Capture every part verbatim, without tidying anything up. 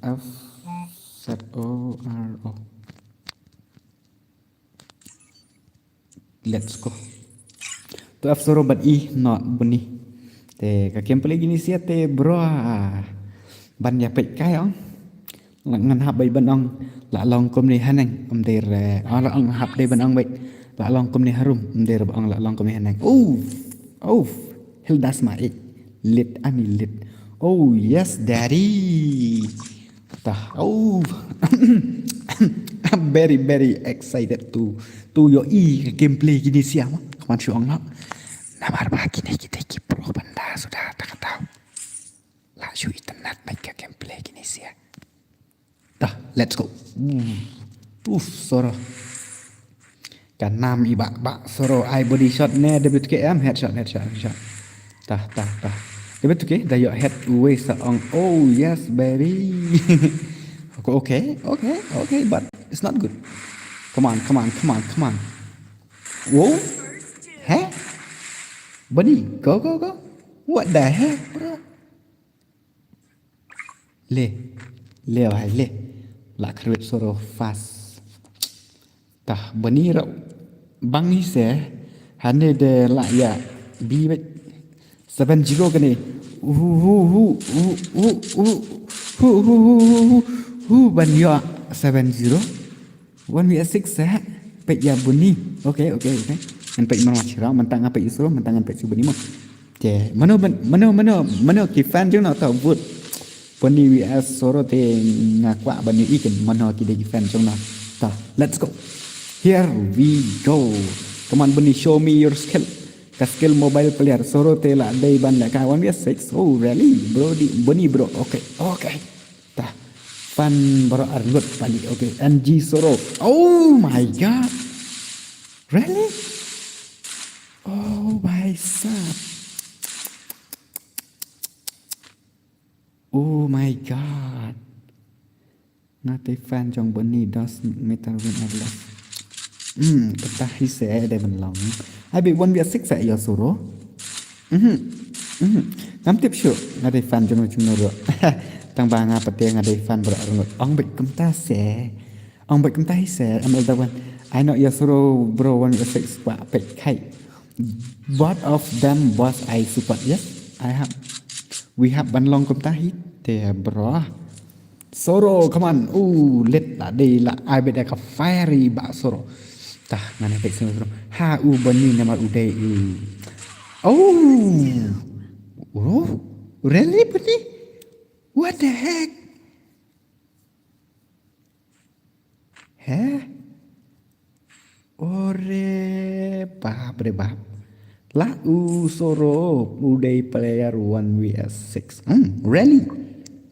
F Z O R O. Let's go. To F zero bad E not buni. Te ka gameplay kine sia te bro, ah, ban ïa peit kai ong. Ngan hap beit ban ong la long kumne haneng, ym dei re, ah, la ong hap dei ban ong beit la long kumne harum, ym dei re ba ong la long kumne haneng. Oh, oh, Hilda Sma, eh, lit, ani lit. Oh yes daddy. Tah, oh. I'm very very excited to to ïohi gameplay kine sia ma. Kman shu ong noh. Namar ba kine kita ki pro bynta suda, ta ka daw. La shu itynnad bad ka gameplay kine sia. Tah, let's go. Uf, Soro. Ka nam i Bah, Bah Soro, ai body shot ne, W K M, headshot, headshot, headshot. Tah, tah, tah. W K M, da ïoh head uwei sa ong. Oh yes baby. Okay, okay, okay, okay, but it's not good. Come on, come on, come on, come on. Wow. Heh? Bani, go, go, go. What the heck, bro? Le. Le bhai, le. La khrwit Soro fast. Tah, bani rau. Bang hi se. Hane de la ïa. Bi beit. Seven zero kane. Hu, hu, hu, hu, hu, hu, hu, hu, hu, hu, hu, ban ïoh seven zero. One V S six eh. Peit ïa buni. Okay, okay, okay. Ngan peit man wa chira, mynta nga peit ïa Soro, mynta ngan peit ïa buni mo. Te, mano ban, mano, mano, mano ki fan jong no ta vote. Buni V S Soro te nga kwah ban ïohi ken mano ki dei ki fan jong no. Ta, let's go. Here we go. Come on, buni, show me your skill. Ka skill mobile player. Soro te la dei ban lehkai one V S six. Oh, really? Bro, di, buni, bro. Okay, okay. Tah. Fan baroh arngut pali. Okay. N G Soro. Oh my God. Really? Oh my God. Oh my God. Nga te fan jong buni, dos meter win arlas. Hmm, kata hi se dei ban long. Ai beit one V S six sa ïa Soro. Mhm. Mhm. Ngam tip shuh, nga dei fan jong jong no. Tang ba nga pat te nga dei fan bro arngut. Ong beit kumta se. Ong beit kumta hi se, M L Dawan. I know ïa Soro bro one V S six kwah peit kai. Both of them boss I support. Yes, I have. We have ban long kumta hi te bro. Soro, come on. Ooh, let la dei la ai beit ka fiery Bah Soro. Tah, ngan peit Soro. Ha u bani namar u dei u. Oh. Oh, really bani? What the heck? Heh? Ore bap re bap. La u Soro u dei player one V S six. Hmm, really?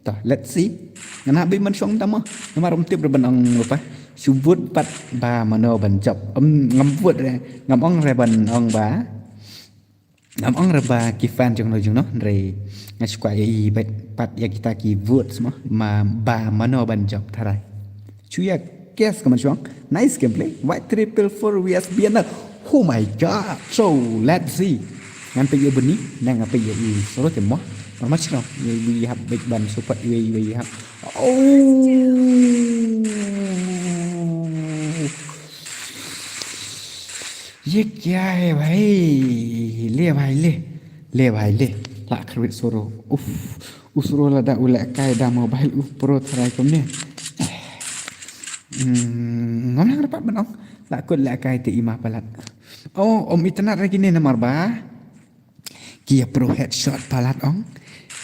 Tah, let's see. Ngana bi man shong tama. Namar um tip re ban ong rupa. Subut pat ba mano ban jop. Um, ngam buat re. Ngam ong re ban ong ba. Ngam ong re ba ki fan jong no jong no re. Nga shu kwah ïa i bad pat ïa kita ki votes mo. Ma ba mano ban jop tharai. Chuya kes ka man shuang. Nice gameplay. White triple four V S B N L. Oh my God. So let's see. Ngan peit ïa buni, ngan peit ïa i Soro te mo. Mar mar shuang. Ïa i hap beit ban support ïa i hap. Oh. Ye kya hai bhai? Le bhai le. Le bhai le. La khrwit Soro. Uf. U Soro lada u lehkai da mobile u pro tharai kumne. Hmm, ngam nang rapat ban ong. La kut lehkai te i ma palat. Oh, um itynnad re kine namar ba ki ïa pro headshot palat ong.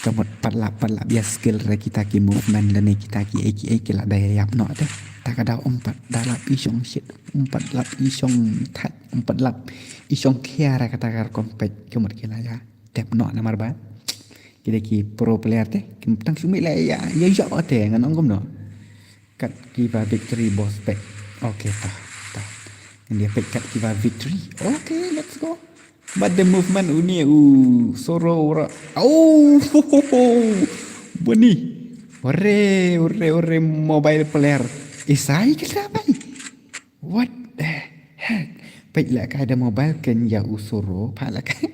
Ka mut pat lap pat lap ïa skill re kita ki movement lane kita ki ei ki ei ki la da ïap noh te. Ta ka daw um pat da lap i shong shit, um pat lap i shong thait, um pat lap i shong khia re kata ka rukom peit ka mut ki la ïa tep noh namar ba ki dei ki pro player te, ki tang shu mih la ïa ïa ïa te ngan ong kumno. Kat kiba victory boss peit. Okay, tah, tah. Ngan ïa peit kat kiba victory. Okay, let's go. But the movement uni u Soro ura. Oh, ho, ho, ho. Buni. Ore, ore, ore mobile player. Isai kata bai. What the heck? Peit lehkai da mobile ken ïa u Soro, pha lehkai.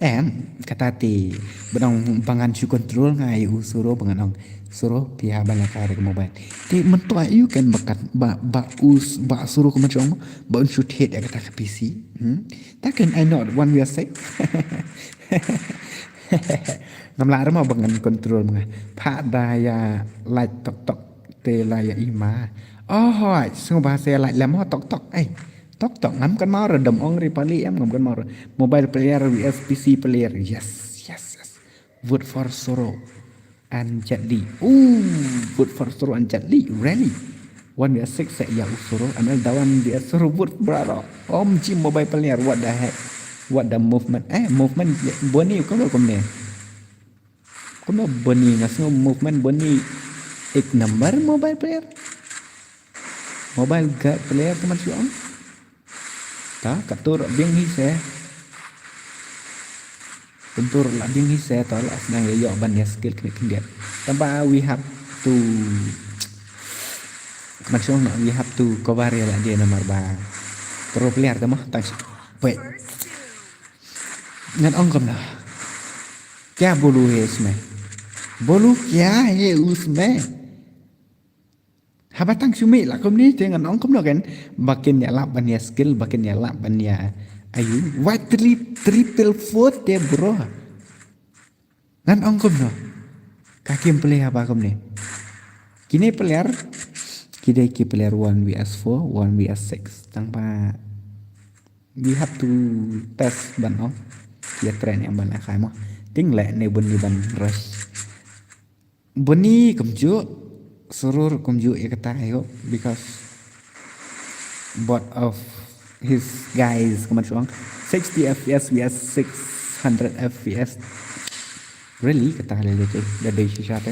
Em, kata te, ba ngan ong ba ngan shu control nga ïa u Soro, ba ngan ong Soro, phi hap ban lehkai da ka mobile. Te mynta ïa u ken ba kat, ba, ba u s-, ba Soro kumno shu ong, ba un shu thied ïa kata ka P C. Hmm? Ta ken ai not one we are safe. Ngam lah re mo ba ngan control ma nga. Pha da ïa light tok tok te la ïa i ma. Oh hoi, sngewbha sa ïa light lem mo tok tok. Ai. Tok tok ngam kynmaw re, dom ong re pali em, ngam kynmaw re. Mobile player V S P C player. Yes, yes, yes. Vote for Soro and Jet Li. Ooh, vote for Soro and Jet Li. Really? One V S six sa ïa u Soro. Another one V S Soro, vote brother. Om Jim mobile player. What the heck? What the movement? Eh, movement Boni, kumno kumne? Kumno Boni, nga sngew movement Boni. Eight number mobile player. Mobile guard player kumno shu ong? Ta, ka tur biang hi se. Ka tur la biang hi se, ta la sdang ïa ïoh ban ïa skill khyndiat khyndiat. Tang ba we have to, kumno shu ong, we have to cover ïa lade namar ba pro player te mo, tang shi. Wait. Ngan ong kumno. Kya bolu hai isme? Bolu kya hai usme? Haba tang shu mih la kumne te ngan ong kumno ken, ba kin ïalap ban ïa skill, ba kin ïalap ban ïa ayu. Why three, triple four te bro? Ngan ong kumno. Ka kim play haba kumne. Kine player, ki dei ki player one V S four, one V S six. Tang ba we have to test ban ong. Ïa train ïa ban lehkai mo. Ting leh ne Boni ban rush. Boni kumjuh, Soro kumjuh ïa kata ayo, because both of his guys, kumno shu ong, sixty F P S V S six hundred F P S. Really, kata lele te, da dei shisha te.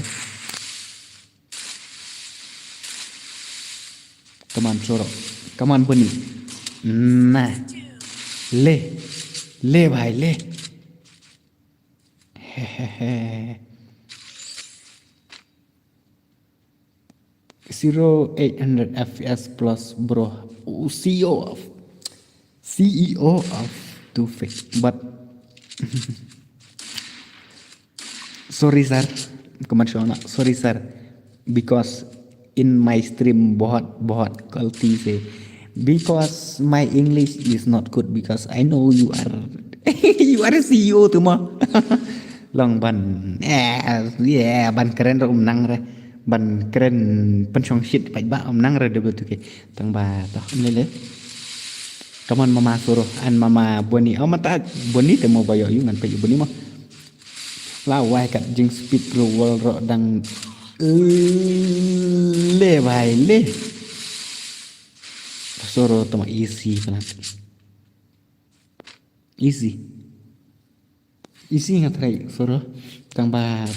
Come on, Soro. Come on, Boni. Nah. Le. Le, bhai, le. Hehehe. Zero eight hundred F P S plus, bro. Ooh, C E O of, C E O of Tufik. But sorry, sir. Kumno shu ong, sorry, sir. Because in my stream bahut, bahut galti se. Because my English is not good, because I know you are, you are a C E O tu mo. Long ban, eh, yeah, ban kren ruh ym nang re. Ban kren pynshong shit pat ba ym nang re de betul ke. Tang ba toh ym lele. Come on, Mama Soro and Mama Boni. Oh, mynta Boni te mo ba ïoh ïa u, ngan peit ïa u Boni mo. La wai kat jing speed bro, wall ruh dang le bhai le. Soro te mo easy palat. Easy. Easy nga trai Soro. Tang ba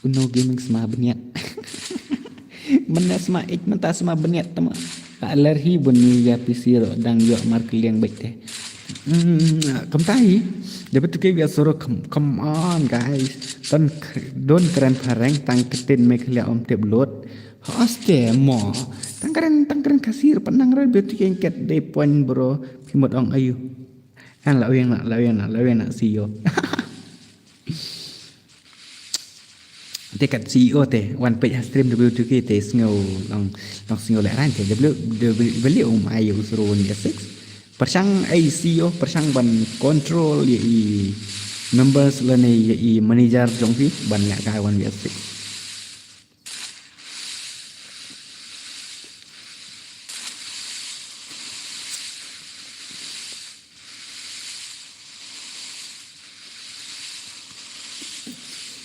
Uno Gaming sma bniat. Mynne sma ik mynta sma bniat te mo. La ler hi Boni ïa P C ruh dang ïoh markylliang beit te. Hmm, kumta hi. Dei betul ke ïa Soro, come, come on guys. Don't, don't kren phareng, tang ktien Meghalaya ym tip lut. Hoste mo. Tang kren, tang kren Khasi ruh pat nang re, betul ke kat dei point bro. Phi mut ong ayu. An la weng na, la weng na, la weng na C E O. Te kat C E O te wan peit ha stream W two K te sngew long, long sngew lehrain te W, W, W um ai u Soro wan ïa six. Pyrshang ai C E O, pyrshang ban control ïa i members lane ïa i manager jong phi ban lehkai wan ïa six.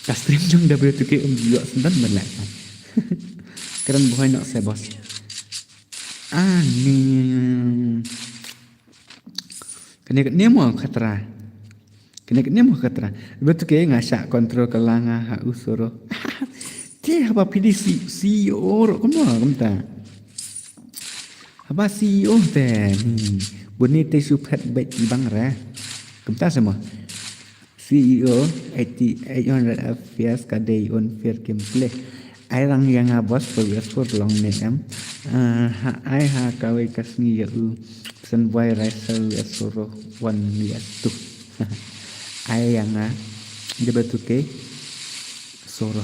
Ka stream jong W two K um ïoh sendon ban lehkai. Kren bhoi noh se boss. Ani. Kane kane mo khatra. Kane kane mo khatra. Betul ke nga shah control ka langa ha u Soro. Te haba phi dei C-, C E O ruh kumno kumta. Haba C E O te, hmm, Boni te shu phet beit bang re. Kumta se mo. C E O eighty, eight hundred F P S ka dei unfair gameplay. Ai rang ïa nga boss, pyrshah long ne em. Ah, ha, ai ha kawei ka sngi ïa u Senboi Raisel ïa Soro wan ïa tu. Ai ïa nga, dia betul ke Soro.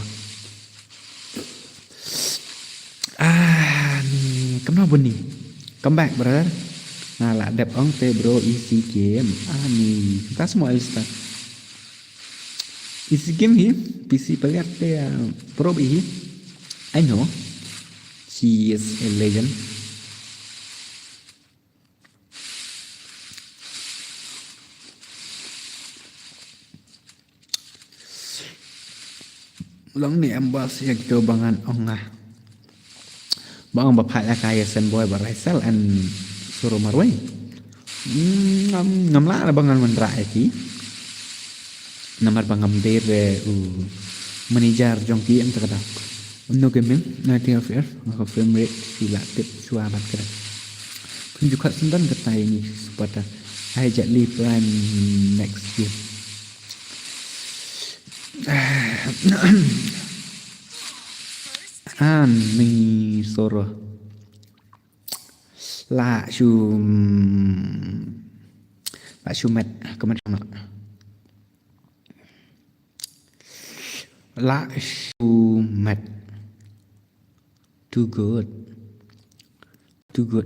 Ah, ni, kumno bun ni? Come back, brother. Nga la dep ong te bro, easy game. Ah, ni, ta semua Alistar. Easy game hi, P C player te, ah, pro hi. I know. She is a legend. Long ne em boss ïa kito ba ngan ong nga. Ba ong ba phah ïa ka ïa Senboi bad Raisel and Soro marwei. Hmm, ngam, ngam lah ba ngan wanrah ïa ki. Namar ba ngam dei re u manager jong ki em ta kata. No gaming, ninety F P S, nga ka frame rate, shu lah tip, shu abat kata. Pun ju khat sendon kata ini supporter. Ai jat li prime next year. Ani Soro. La shu, la shu met, comment sama. La shu met. Too good. Too good.